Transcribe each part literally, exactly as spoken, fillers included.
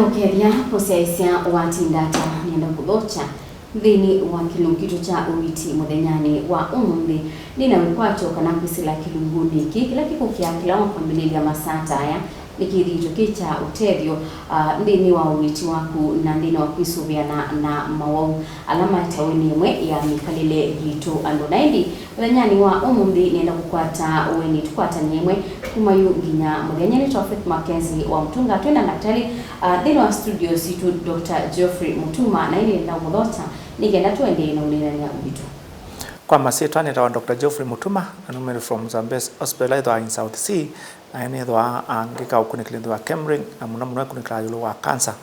Ũkethya kũsyaĩĩsya watinda ata, nĩenda kũthokya nthĩnĩ wa kĩlungu kitũ kya ũiiti mũthenyanĩ wa ũmũnthĩ. Nĩ na wĩkwatyo kana kwĩsĩla kĩlungunĩ kĩĩ kĩla kĩkũkĩa kĩla wakwambĩlĩlya masaa ta aya, nĩkĩthĩĩtwe kĩ kya ũtethyo, ah, nthĩnĩ wa ũiiti waku na nthĩnĩ wa kwĩsũvĩana na mawau ala maetawe nĩ ĩmwe ya mĩkalĩle yitũ andũ. Na ĩndĩ mũthenyanĩ wa ũmũnthĩ nĩenda kũkwata ũeni tũkwatany'e ĩmwe kuma yu nginya mũthenya. Nĩtawa Faith Mackenzie wa Mũtunga, twĩ na ndakĩtalĩ, ah, nthĩnĩ wa studio sitũ, Doctor Geoffrey Mutuma, na ĩndĩ nĩenda kũmũthokya nĩ kenda tũendee na ũneenany'a witũ. Kwa masyĩtwa nĩtawa Doctor Geoffrey Mutuma, na numĩte from Zambezi Hospital ĩla ĩthĩawa in South Sea, na nĩthĩawa ngĩka ũkunĩkĩli nthĩ wa Kemring, na mũno mũno ĩkunĩkĩlaa ĩũlũ wa cancer.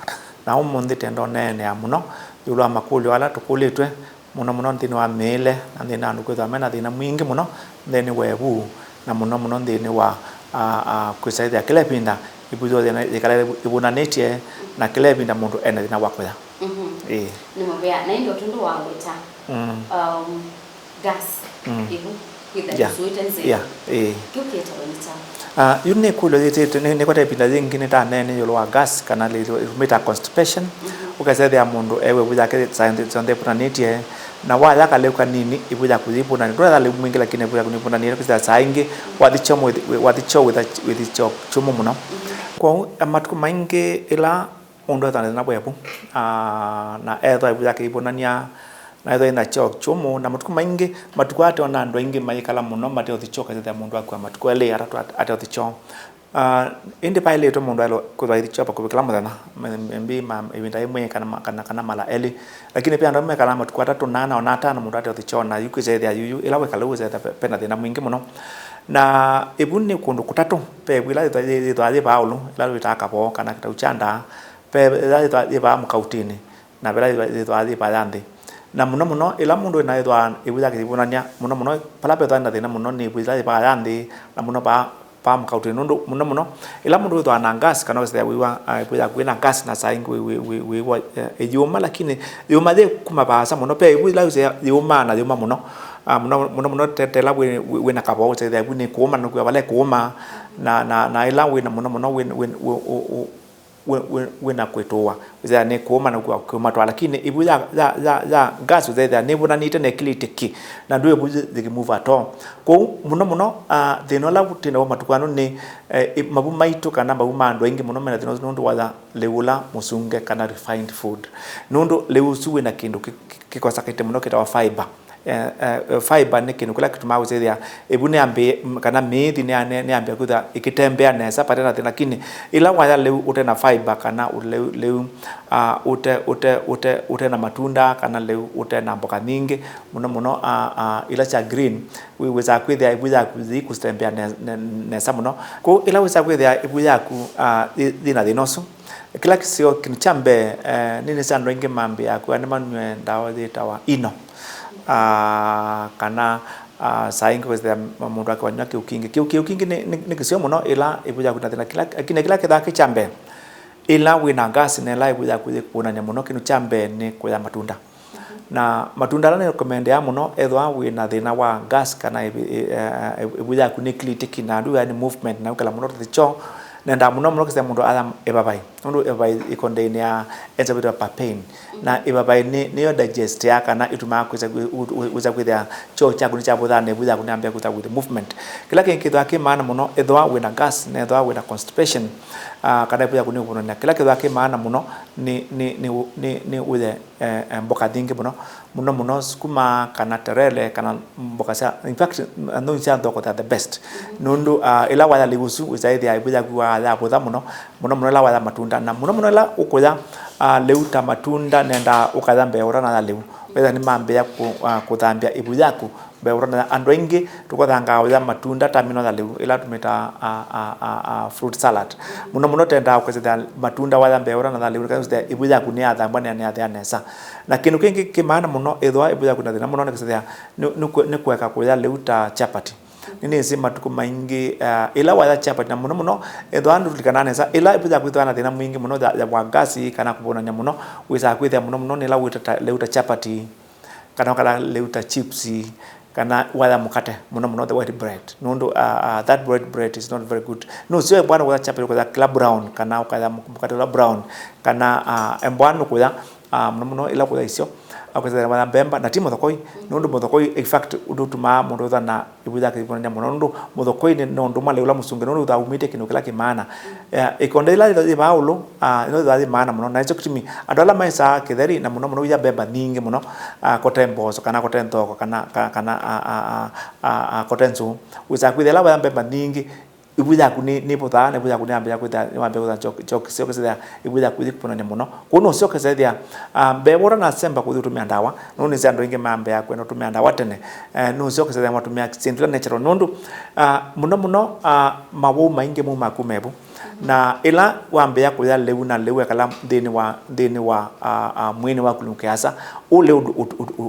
Na ũmũnthĩ tenda ũneenea mũno ĩũlũ wa makũlyo ala tũkũlĩtwe, mũno mũno nthĩnĩ wa mĩĩle, na nthĩnĩ wa andũ kwĩthĩwa mena thĩna mwingĩ mũno nthĩnĩ wa ĩvu, na mũno mũno nthĩnĩ wa, a, a, kwĩsaĩthya kĩla ĩvinda ĩvu yonthe yĩkala ĩvunanĩtye, na kĩla ĩvinda mũndũ ena thĩna wa kũya. Mhm. Ĩĩ. Nĩ mũvea, na ĩndĩ o tondũ waweta, mm, um, gas, mm, ĩvu kwĩtha, yeah, ĩsũĩte nzĩa. Yeah, ĩĩ. Kĩu kĩetawa nĩ kyaũ? Ah, yu nĩ ĩkũlyo yĩtĩtwe, nĩ, nĩkwete ĩvinda yĩngĩ nĩtaneene ĩũlũ wa gas, kana lĩtũ ĩtũmĩtaa constipation. Mhm. Ũkesethĩa mũndũ ewe ĩvu yake saa syonthe ĩvunanĩtye, na waya kalĩu kanini, ĩvu yaku yĩvunanĩtye. Ndwetha lĩu mwingĩ, lakini ĩvu yaku nĩvunanĩtye, ũkesethĩa saa ingĩ wathi kyoo, wathi kyoo wĩtha, wĩthi kyoo kyũmũ mũno. Mhm. Kwoou, matukũ maingĩ ĩla mũndũ ethwa na thĩna wa ĩvu, ah, na ethwa ĩvu yake ĩivunany'a, na ethwa ĩna kyoo kyũmũ, na matukũ maingĩ, matukũ aa tũona andũ aingĩ mayĩkala mũno mate ũthi kyoo, ũkethĩa mũndũ akua matukũ elĩ, atatũ at-, ate ũthi kyoo. Ah, ĩndĩ vaĩlĩtwe mũndũ aĩle kwĩthwa aithi kyoo vakuvĩ kĩla mũthenya, maybe ma, ĩvinda yĩmwe kana ma, kana, kana mala elĩ. Lakini ve andũ amwe mekalaa matukũ atatũ na ana, ona atano mũndũ ate ũthi kyoo, na yu kwĩsethĩa yuyu, ĩla wĩkala ũu wĩsethĩa ve, vena thĩna mwingĩ mũno. Na ĩvu nĩ kũndũ kũtatũ, ve ĩvu ĩla yĩthwa-, yĩthwaa yĩ vaa ĩũlũ, ĩla twĩtaa kavoo kana kĩtau kya ndaa, ve ĩla yĩthwaa yĩ vaa mũkautinĩ, na ve ĩla yĩthwaa yĩ vaa ya nthĩ. Na mũno mũno, ĩla mũndũ wĩna ĩthwaa ĩvu yake yĩivunany'a, mũno mũno, vala vethwaa na thĩna mũno nĩ ĩvu ĩla yĩ vaa ya nthĩ, na mũno vaa, vaa mũkautinĩ, nũndũ mũno mũno, ĩla mũndũ wĩthwaa na gas, kana wĩsĩa wĩw'a, ah, ĩvu yaku ĩna gas, na saa ingĩ wĩ, wĩ, wĩ, wĩw'a, eh, ĩyũma, lakini yũma yĩ kuma vaasa mũno. Ve ĩvu ĩla wĩsĩa yũmaa na yũma mũno, ah, mũno mũno, mũno te, te ĩla wĩ, wĩ, wĩna kavoo, wĩsĩa ĩvu nĩ kũũma, nũkwĩa vala ĩkũũma, na, na, na ĩla wĩna mũno mũno, wĩ, wĩ, wĩ, wĩ, wĩ, wĩ, wĩ, wĩna kwĩtũũa. Wĩsĩa nĩ kũũma na kũũma twa, lakini ĩvu ya, ya, ya, ya gas wĩsĩa nĩvunanĩte na ĩkĩlĩte ki, na ndwĩ ĩvu yĩkĩmove at all. Kwoou, mũno mũno, ah, thĩna ũla tũtĩnawa matukũ aa nĩ, eh, ĩ-, mavu maitũ kana mavu ma andũ aingĩ mũno mena thĩna ũsu nũndũ wa lĩu ũla mũsunge kana refined food. Nũndũ lĩu ũsu wĩna kĩndũ kĩ-, kĩ-, kĩkosakĩte mũno kĩtawa fiber. Eh, eh, fiber nĩ kĩndũ kĩla kĩtumaa wĩsĩthĩa ĩvu nĩyambĩĩe, m-, kana mĩĩthi nĩya-, nĩ-, nĩyambĩĩa kwĩthwa ĩkĩtembea nesa vate na thĩna, lakini ĩla waya lĩu ũte na fiber kana ũ-, lĩu, lĩu, ah, ũte, ũte, ũte, ũte na matunda kana lĩu ũte na mboka nyingĩ, mũno mũno, ah, ah, ila sya green, wĩ-, wĩsaa kwĩthĩa ĩvu yaku yĩikũtembea ne-, ne-, nesa mũno. Kwoou ĩla wĩsaa kwĩthĩa ĩvu yaku, ah, yĩ-, yĩna thĩna ũsu, kĩla kĩseo, kĩndũ kya mbee, eh, nĩnĩsĩ andũ aingĩ mambĩĩaa kwĩwa nĩmanw'e ndawa yĩtawa Eno. Ah, kana, ah, saa ingĩ kwĩsĩa mũndũ akĩwanywa kĩu kingĩ. Kĩu, kĩu kingĩ nĩ, nĩ, nĩ kĩseo mũno ĩla ĩvu yaku na thĩna kĩla, lakini kĩla kĩthaa kĩ kya mbee, ĩla wĩna gas na ĩla ĩvu yaku yĩkũvunany'a mũno, kĩndũ kya mbee nĩ kũya matunda. Na matunda ala nĩkũmendeaa mũno ethĩwa wĩna thĩna wa gas kana ĩvi-, ĩ-, ĩ-, ĩvu yaku nĩ kĩlitĩki na ndwĩ yani movement na ũkala mũno tũthi kyoo, nendaa mũno mũno kĩsĩa mũndũ aya ĩvavai. Nũndũ ĩvavai ĩkondeini ya enza wĩtawa papain. Na ĩvavai nĩ, nĩyo digest ya kana ĩtumaa kwĩsa kwĩ-, ũ-, ũ-, wĩsa kwĩthĩa kyoo kyaku nĩkyavũthaa na ĩvu yaku nĩyambĩa kwĩsa with movement. Kĩla kĩngĩ kĩthwa kĩ maana mũno, ethĩwa wĩna gas na ethĩwa wĩna constipation, ah, kana ĩvu yaku nĩkũvunany'a. Kĩla kĩthwa kĩ maana mũno nĩ, nĩ, nĩ, nĩ, nĩ ũye, eh, eh, mboka nyingĩ mũno, mũno mũno sukuma kana terere kana mboka sya, in fact, nthũni sya nthoko they are the best. Nũndũ, ah, ĩla waya lĩu ũsu, wĩsaĩthĩa ĩvu yaku wa-, yavũtha mũno, mũno mũno ĩla waya matunda, na mũno mũno ĩla ũkũya, ah, lĩu ta matunda nendaa ũkaya mbee ũtanaya lĩu. Wĩthĩa nĩmambĩĩa kũ-, ah, kũthambya ĩvu yaku mbee ũtanaya. Andũ aingĩ tũkothangaa ũya matunda ta mĩno ya lĩu, ĩla tũmĩtaa, ah, ah, ah, ah, fruit salad. Mũno mũno tendaa ũkesethĩa matunda waya mbee ũtanaya lĩu, nĩkana ũkesethĩa ĩvu yaku nĩyathambwa na nĩyathĩa nesa. Na kĩndũ kĩngĩ kĩ maana mũno, ethĩwa ĩvu yaku na thĩna mũno, nĩkesethĩa nĩ, nĩ kũ-, nĩ kũeka kũya lĩu ta chapati. Nĩnĩsĩ matukũ maingĩ, ah, ĩla waya chapati, na mũno mũno, ethĩwa ndũlikanaa nesa, ĩla ĩvu yaku ĩthĩwa na thĩna mwingĩ mũno ya, ya wa gas kana kũvũnany'a mũno, wĩsaa kwĩthĩa mũno mũno nĩ ĩla wĩta ta, lĩu ta chapati, kana ũkala lĩu ta chips, kana waya mũkate, mũno mũno the white bread, nũndũ uh, uh, that white bread is not very good. Nũseo embwa nũkũya chapel kũya kĩla brown, kana ũkaya mũkate ũla brown, kana uh, embwa nũkũya uh, mũno mũno ĩla kũya isyo, akwĩsĩthĩra waya mbemba, na ti mũthokoi, nũndũ mũthokoi, in fact, ũndũ ũtumaa mũndũ ũthana ĩvu yake ĩvonany'a mũno, nũndũ mũthokoi nĩ nũndũ mwa lĩu la mũsunge, nũndũ ũthaumĩtye kĩndũ kĩla kĩ maana. Eh, ĩkonde yĩla yĩ vaa ũlũ, ah, ĩno yĩthĩawa yĩ maana mũno, na nĩkyo kĩtumi andũ ala maĩsaa kĩtheri, na mũno mũno wĩya mbemba nyingĩ mũno, ah, kote mboso, kana kote nthoko, kana, kana, kana, ah, ah, ah, ah, ah, kote nzũũ, wĩsaa kwĩthĩa ĩla waya mbemba nyingĩ, ĩvu yaku nĩ, nĩvũthaa, na ĩvu yaku nĩyambĩĩa kwĩthĩa, nĩwambĩĩa kwĩthĩa kyokĩsyo kĩsĩthĩa ĩvu yaku yĩkũvonany'a mũno. Kwoou nũseo kĩsethĩa, ah, mbee wota nasemba kũthi ũtũmĩa ndawa, nũndũ nĩsĩ andũ aingĩ mambĩĩa kwenda ũtũmĩa ndawa tene. Eh, nũseo kĩsethĩa mwatũmĩa syĩndũ ila natural, nũndũ, ah, mũno mũno, ah, mawau maingĩ maumaa kuma ĩvu. Na ĩla wambĩĩa kũya lĩu na lĩu ekala nthĩnĩ wa, nthĩnĩ wa, ah, ah, mwĩĩnĩ waku nũkĩasa, ũu lĩu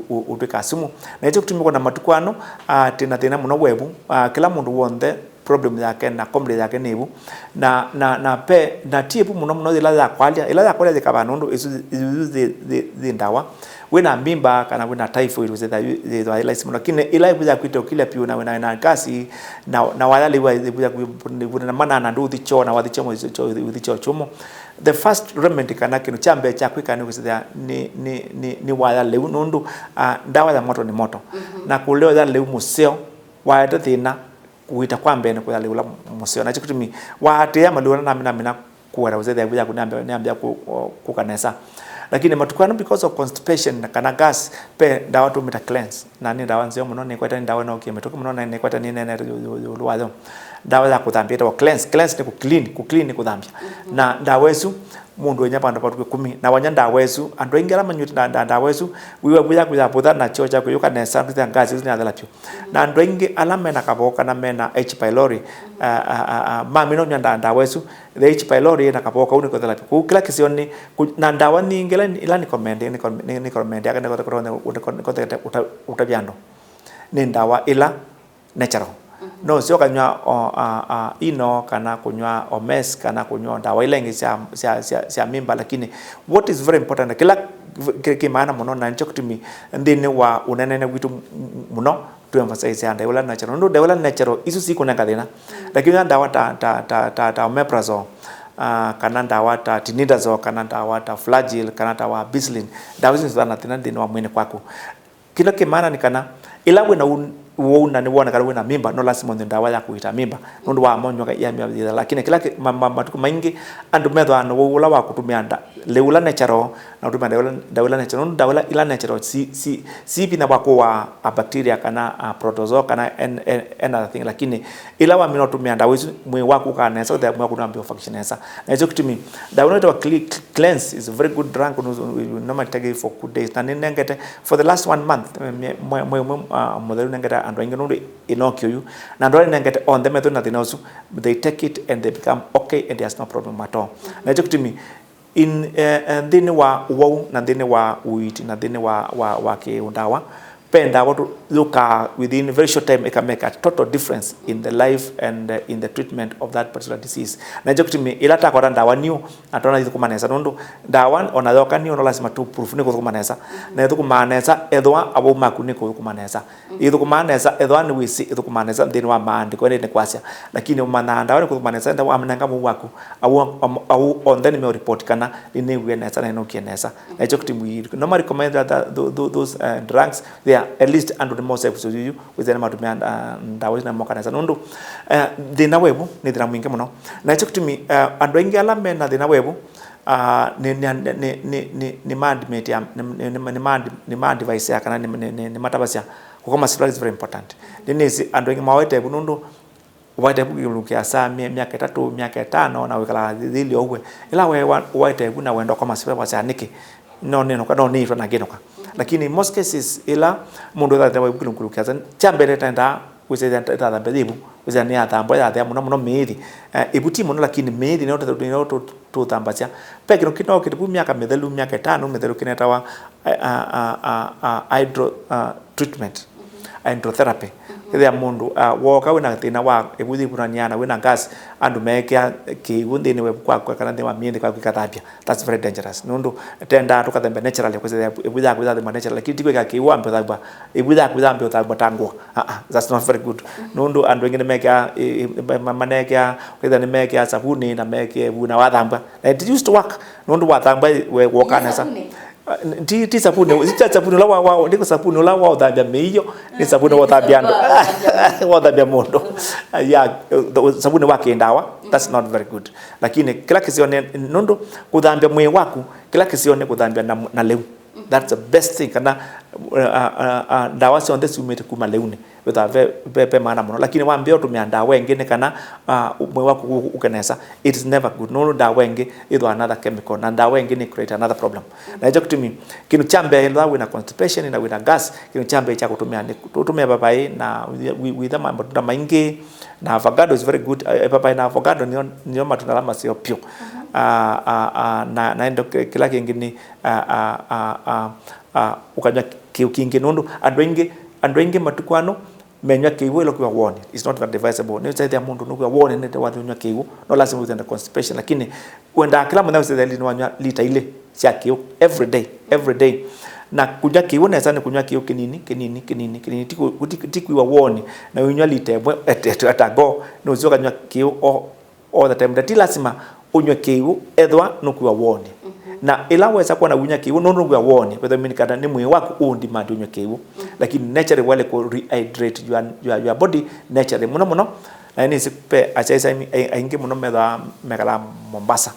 ũtw'ĩkaa sumu. Na nĩkyo kĩtumi kwona matukũ ano, ah, twĩ na thĩna mũno wa ĩvu. Ah, kĩla mũndũ w'onthe problem yake na comedy yake nĩ ĩvu. Na, na, na pe, na ti ĩvu mũno mũno yĩla yakwalya, ĩla yakwalya yĩkavaa nũndũ ĩsu, ĩsu, ĩsu yĩ, yĩ, yĩ ndawa. Wĩna mbimba kana wĩna typhoid, ũsethĩa yu-, yĩthwa yĩ laisi mũno. Lakini ĩla ĩvu yaku ĩteũkilya piũ na wĩna, wĩna ngasi, na, na waya lĩu ĩvu yaku ĩvu na manana ndũthi kyoo, na wathi kyoo, kyoo, ũthi kyoo kyũmũ. The first remedy kana kĩndũ kya mbee kya kwĩka nĩ kwĩsĩthĩa nĩ, nĩ, nĩ, nĩ waya lĩu, nũndũ, ah, ndawa ya moto nĩ moto. Na kũlea ũya lĩu mũseo, waete thĩna, kũita kwa mbee nĩ kũya lĩu la mũseo. Nakyo kĩtumi waatĩĩa malĩu ala namina, mina kũweta ũsethĩa ĩvu yaku nĩambĩa, nĩambĩa kũ-, kũ-, kũka nesa. Lakini matukũ ano, because of constipation na kana gas, pe ndawa tũmĩta cleanse. Na nĩ ndawa nzeo mũno, nĩkwete nĩ ndawa ĩnookie mĩtũkĩ mũno, na nĩkwete nĩneenete yu-, yu-, yu-, ĩũlũ wayo. Ndawa ya kũthambia ĩtawa cleanse. Cleanse nĩ kũ clean, kũ clean nĩ kũthambia. Na ndawa ĩsu, mũndũ enya vandũ vatũkĩ kũmi. Na wanya ndawa ĩsu, andũ aingĩ ala manyw'ĩte nda-, nda-, ndawa ĩsu, wĩw'a ĩvu yaku yavũtha na kyoo kyaku kĩyũka nesa, nĩkwĩthĩa gas ĩsu nĩyathela vyũ. Na andũ aingĩ ala mena kavoo kana mena H. pylori, a, a, a, a, mamina ũnyw'a nda-, ndawa ĩsu, the H. pylori yĩna kavoo kau nĩkũthela vyũ. Kwoou kĩla kĩseo nĩ kũ-, na ndawa nyingĩ ila, ila nĩkomende, nĩko-, nĩ-, nĩkomendeaga nĩkothekete ũta-, ũtavya andũ, nĩ ndawa ila natural. No ũseo ũkanyw'a o, a, a, ino, kana kũnyw'a omes, kana kũnyw'a ndawa ila ingĩ sya, sya, sya, sya mimba, lakini what is very important, kĩla kĩ, kĩ maana mũno, na nĩkyo kĩtumi nthĩnĩ wa ũneenanĩ witũ m-, mũno, tũ emphasize ndawa ila natural, nũndũ ndawa ila natural isu sikũnenga thĩna. Lakini ũya ndawa ta, ta, ta, ta, ta omeprazole, ah, kana ndawa ta tinidazole, kana ndawa ta Flagyl, kana ndawa Betadine, ndawa isu nĩsithaa na thĩna nthĩnĩ wa mwĩĩnĩ kwaku. Kĩla kĩ maana nĩ kana, ĩla wĩna u-, ũwau na nĩwonekana wĩna mimba, no lasima ũnyw'e ndawa ya kũita mimba, nũndũ wa monywa ya mimba yĩthela. Lakini kĩla kĩ-, ma-, ma-, matukũ maingĩ, andũ methĩawa na ũwau ũla wa kũtũmĩa nda-, lĩu ũla natural, na ũtũmĩa ndawa ila, ndawa ila natural, nũndũ ndawa ila, ila natural si, si, si vinya wa kũaa a bacteria kana a protozoa kana an-, an-, another thing, lakini ĩla wamina ũtũmĩa ndawa isu, mwĩĩ waku ũkaa nesa, ũthĩa mwĩĩ waku nĩwambĩĩa ũfunction nesa. Na nĩkyo kĩtumi ndawa ĩno ĩtawa cle-, cleanse is a very good drug, you normally take it for good days. Na nĩnengete for the last one month, mwe-, mwe-, mwei ũmwe, ah, mũthelu nengete andũ aingĩ nũndũ ĩnokĩ ũyu. Na andũ ala nengete onthe methĩwa na thĩna ũsu, they take it and they become okay and there's no problem at all. Na nĩkyo kĩtumi in, eh, eh, nthĩnĩ wa ũwau na nthĩnĩ wa ũiiti na nthĩnĩ wa, wa, wa kĩũndawa, ve ndawa tũ-, yũkaa within very short time, ĩka make a total difference in the life and, eh, in the treatment of that particular disease. Na nĩkyo kĩtumi ĩla takwata ndawa niũ, na tona ithũkũma nesa, nũndũ ndawa ona yoka niũ, no lasima tu proof nĩkũthũkũma nesa. Na ĩthũkũmaa nesa ethĩwa awau maku nĩkũthũkũma nesa. Ĩthũkũmaa nesa ethĩwa nĩwĩsĩ ĩthũkũmaa nesa nthĩnĩ wa maandĩko, ĩndĩ nĩkwasya. Lakini ũmanyaa ndawa nĩkũthũkũma nesa enda wamĩnenga mũu waku, au, au, au onthe nĩmeũripoti kana nĩnĩw'ĩe nesa na nĩnũkie nesa. Na nĩkyo kĩtumi we normally recommend that, that, tho-, tho-, those, uh, drugs, they are at least andũ nĩmose kũsũsya yu, wĩsĩ nĩmatũmĩa, uh, ndawa isu na moka nesa. Nũndũ, uh, thĩna wa ĩvu nĩ thĩna mwingĩ mũno. Na nĩkyo kĩtumi, uh, andũ aingĩ ala mena thĩna wa ĩvu, uh, nĩ, nĩ, nĩ, nĩ, nĩ, nĩ ma admit ya, nĩ, nĩ, nĩ, nĩ ma ad-, nĩ ma advise ya kana nĩ, nĩ, nĩ, nĩ matavasya kũkoma sivitalĩ is very important. Nĩnĩsĩ andũ aingĩ mawaĩte ĩvu nũndũ waĩte ĩvu kĩlungu kĩasa mye-, myaka ĩtatũ, myaka ĩtano, na wĩkala thili ũw'e. Ĩla we wa-, waĩte ĩvu na wenda ũkoma sivitalĩ wasya nĩkĩ? No nĩnũka, no nĩitwa na ngĩnũka. Lakini in most cases, ĩla mũndũ ethĩwa ĩvu kĩlungu kĩasa, kya mbee nĩtendaa wĩsĩthya ĩtathambya yĩvu, wĩsĩthya nĩyathambwa yathea mũno mũno mĩĩthi. Eh, ĩvu ti mũno, lakini mĩĩthi nĩyo tũ-, nĩyo tũ-, tũthambasya. Ve kĩndũ kĩno kĩtĩvu myaka mĩthelu, myaka ĩtano mĩthelu kĩnetawa, eh, ah, ah, ah, ah, hydro, ah, treatment, hydrotherapy. Kethĩa mũndũ, ah, wooka wĩna thĩna wa ĩvu yĩvunanĩaa na wĩna gas, andũ meekĩa kĩw'ũ nthĩnĩ wa ĩvu kwaku kana nthĩnĩ wa mĩĩnthĩ kwaku ĩkathambya. That's very dangerous. Nũndũ tendaa tũkathambya naturally, kwĩsĩthĩa ĩvu yaku ĩthathambwa naturally, lakini ti kwĩka kĩw'ũ wambe ũthambwa, ĩvu yaku ĩthambe ũthambwa ta ngũa. Ah, ah, that's not very good. Nũndũ andũ aingĩ nĩmekĩa, ĩ, ĩ, ma-, ma-, manekĩa, kwĩthĩa nĩmekĩa savuni na mekĩa ĩvu na wathambwa. Na it used to work. Nũndũ wathambwa we woka nesa. Ah, ti, ti savuni, ti savuni ũla wa, wa, ndiko savuni ũla wa ũthambya mĩio, nĩ savuni wa ũthambya andũ. Wa ũthambya mũndũ. Ah, yeah, savuni wa kĩndawa, that's not very good. Lakini kĩla kĩseo nĩ, nũndũ kũthambya mwĩĩ waku, kĩla kĩseo nĩ kũthambya na, na lĩu. That's the best thing. Kana, uh, uh, uh, ndawa syonthe syumĩte kuma lĩunĩ. Wĩthaa ve, ve, ve maana mũno. Lakini wambĩa ũtũmĩa ndawa ĩngĩ nĩ kana, uh, mwĩĩ waku ũ-, ũke nesa, it is never good. Nũndũ ndawa ĩngĩ ĩthwaa another chemical, na ndawa ĩngĩ nĩ create another problem. Na nĩkyo kĩtumi, kĩndũ kya mbee, ĩla wĩna constipation na wĩna gas, kĩndũ kya mbee kya kũtũmĩa nĩ kũtũmĩa ĩpapaĩ na wĩ-, wĩ-, wĩtha ma-, matunda maingĩ, na avocado is very good. Eh, ĩpapaĩ na avocado nĩo, nĩo matunda ala maseo pyũ. Ah, ah, ah, na, na ĩndo kĩ-, kĩla kĩngĩ nĩ, ah, ah, ah, ah, ah, ũkanywa kĩw'ũ kingĩ, nũndũ andũ aingĩ, andũ aingĩ matukũ ano, menyw'a kĩw'ũ ĩla kwĩwa woni. It's not advisable. Nĩũsethĩa mũndũ nũkwĩwa woni nĩte wathi ũnyw'a kĩw'ũ. No lasima wĩthĩe na constipation, lakini wendaa kĩla mũthenya wĩsethĩa nĩwanywa lita ilĩ sya kĩw'ũ every day, every day. Na kũnyw'a kĩw'ũ nesa nĩ kũnyw'a kĩw'ũ kĩnini, kĩnini, kĩnini, kĩnini. Ti kũ-, ti, ti kwĩwa woni na ũinyw'a lita ĩmwe at, at, at a go. Nũsĩ ũkanywa kĩw'ũ o all the time. Na ti lasima ũnyw'e kĩw'ũ ethĩwa nũkwĩwa woni. Na ĩla wesa kwona ũinyw'a kĩw'ũ nũndũ nũkwĩwa woni, wetha mean kana nĩ mwĩĩ waku ũũndimandi ũnyw'e kĩw'ũ. Lakini naturally wale kũ rehydrate your, your, your body naturally mũno mũno. Na nĩsĩ ve asyaĩĩsya aingĩ mũno methĩwa mekalaa Mombasa.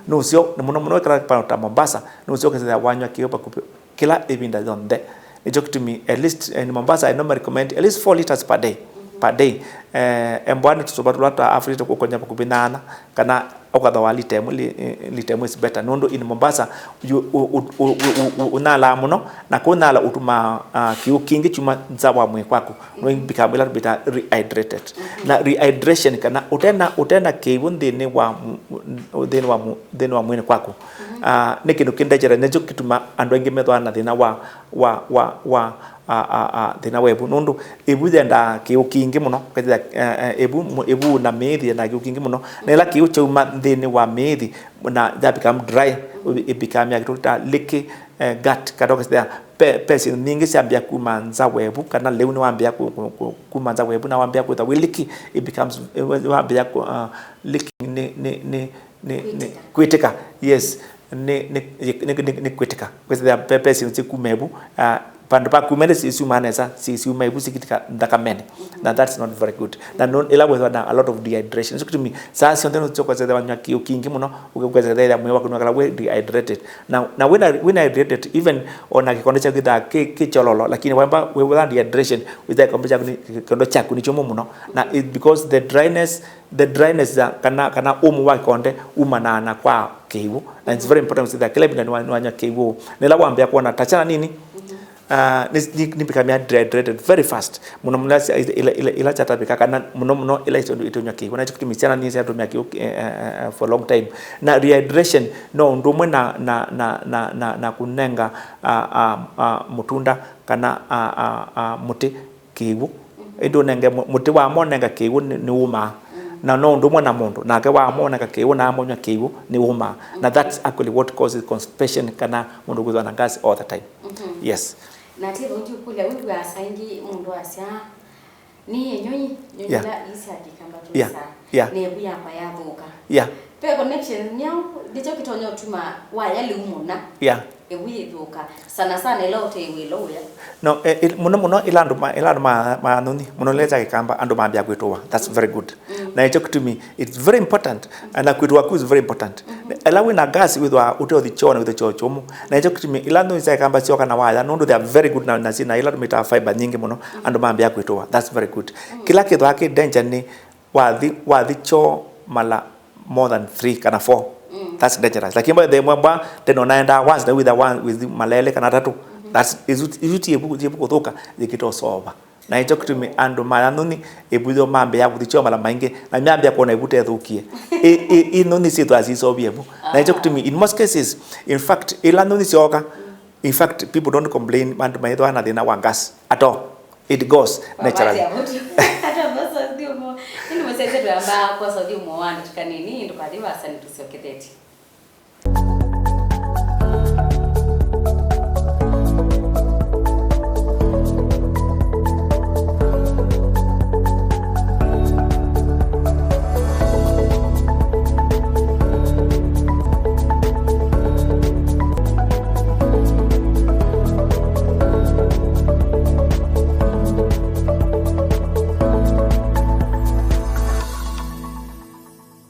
Nũseo, nĩ mũno mũno wekala pano ta Mombasa, nũseo ũkethĩa wanywa kĩw'ũ vakuvĩ kĩla ĩvinda yonthe. Nĩkyo kĩtumi, at least, eh, in Mombasa, I normally recommend at least four liters per day. Per day. Eh, embwa nĩ tũsũva tũla twa half liter ũkonya vakuvĩ nyaanya, kana ũkathoa lita ĩmwe, li-, eh, lita ĩmwe is better. Nũndũ in Mombasa, you, u-, u-, u-, u-, u-, u-, ũnyalaa mũno, na kũnyala ũtumaa, ah, kĩw'ũ kingĩ kyuma nza wa mwĩĩ kwaku. No ĩmbika ĩla tũvĩtaa rehydrated. Na rehydration kana ũtena, ũtena kĩw'ũ nthĩnĩ wa mu-, nthĩnĩ wa mu-, nthĩnĩ wa mwĩĩ kwaku. Ah, nĩ kĩndũ kĩ dangerous, nĩkyo kĩtuma andũ aingĩ methĩawa na thĩna wa, wa, wa, wa, a, a, a, thĩna wa ĩvu, nũndũ ĩvu yendaa kĩw'ũ kingĩ mũno, kethĩa, eh, eh, ĩvu, mu-, ĩvu na mĩĩthi yendaa kĩw'ũ kingĩ mũno, na ĩla kĩw'ũ kyauma nthĩnĩ wa mĩĩthi na ya become dry, it become ya kĩndũ ta leaky, eh, gut, kana ũkethĩa ve, ve syĩndũ nyingĩ syambĩa kuma nza wa ĩvu, kana lĩu nĩwambĩa ku-, ku-, ku-, kuma nza wa ĩvu, na wambĩa kwĩthwa wĩ leaky, it becomes, eh, wambĩa ku-, uh, leaking nĩ, nĩ, nĩ, nĩ, nĩ kwĩtĩka. Kwĩtĩka, yes. Nĩ, nĩ, nĩ, nĩ, nĩ kwĩtĩka. Kwĩsĩthĩa ve, ve syĩndũ syĩkuma ĩvu, ah, vandũ va kuma ĩndĩ syĩsyuma nesa, syĩsyuma ĩvu syĩkĩtĩka nthakamenĩ. Na that's not very good. Na no, ĩla wĩthwa na a lot of dehydration. Nĩkyo kĩtumi saa syonthe nũsyoka kwĩsĩthĩa wanywa kĩw'ũ kingĩ mũno, ũkethĩa mwĩĩ waku nĩwakala wĩ dehydrated. Na, na wĩna, wĩna hydrated, even ona kĩkonde kyaku kĩthaa kĩ, kĩ kyololo, lakini waemba wĩw'aa dehydration, wĩthĩa kĩkonde kyaku nĩ, kĩkonde kyaku nĩ kyũmũ mũno. Na it, because the dryness, the dryness ya, kana, kana ũmũ wa kĩkonde umanaa na kwa kĩw'ũ. Na it's very important kwĩsĩthĩa kĩla ĩvinda nĩwa-, nĩwanywa kĩw'ũ. Na ĩla wambĩa kwona ta syana nini, ah, nĩ, nĩ, nĩ become dehydrated very fast. Mũno mũno ila, ila, ila, ila syatavĩka, kana mũno mũno ila ito-, itonywa kĩw'ũ. Na nĩkyo kĩtumi syana nini syatũmĩa kĩw'ũ, eh, eh, eh, for a long time. Na rehydration no ũndũ ũmwe na, na, na, na, na, na kũnenga, ah, ah, ah, mũtunda kana, ah, ah, ah, mũtĩ kĩw'ũ. Ĩndĩ ũnenge mũ-, mũtĩ wama ũnenga kĩw'ũ nĩ, nĩwũmaa. Na no ũndũ ũmwe na mũndũ, nake wama ũnenga kĩw'ũ na ama ũnyw'a kĩw'ũ nĩwũmaa. Na that's actually what causes constipation, kana mũndũ kwĩthwa na gas all the time. Yes. Na ti vau tu kũlya, wĩw'aa saa ingĩ mũndũ asya, "Nĩ nyonyi, nyonyi ila isi akikamba twĩsaa, na ĩvu yakwa yathũka." Yeah. Ve connection nyaũ, nĩkyo kĩtonya ũtuma waya lĩu mũna. Yeah. Ĩvu yĩthũka, sana sana ĩla ũtee wĩlo wĩa. No, eh, il-, mũno mũno ĩla andũ ma-, ĩla andũ ma-, maanũni, mũno ĩla kya kĩkamba, andũ mambĩa kwĩtũwa. That's very good. Na nĩkyo kĩtumi, it's very important. Na kwĩtũwa kũu is very important. Ĩla wĩna gas wĩthwa ũteũthi kyoo na wĩthwa kyoo kyũmũ. Na nĩkyo kĩtumi, ĩla nũni sya kĩkamba syoka na waya, nũndũ they are very good na, na syĩna ĩla tũmĩtaa fiber nyingĩ mũno, andũ mambĩa kwĩtũwa. That's very good. Kĩla kĩthwa kĩ danger nĩ wathi, wathi kyoo mala more than three kana four. That's dangerous. Lakini mba the mwa, mba tena unaenda once na with a one with malele kana tatu. That's, isu, isu ti ĩvu, ti ĩvu kũthũka, yĩkĩte ũsova. Na nĩkyo kĩtumi andũ ma nthoni ĩvu yo mambĩa kũthi kyoo mala maingĩ, na mambĩa kwona ĩvu tethũkie. I, i, i nthoni syĩthwa sisovie ĩvu. Na nĩkyo kĩtumi, in most cases, in fact, ila nthoni syoka, in fact, people don't complain, andũ maithwa na thĩna wa gas at all. It goes naturally. Atavasa ũthyũmũ. Nĩndĩ mũsese twamba kwosa ũthyũmũ wa andũ tũkanini, ndũkathi vasa nĩtũsyokethetye.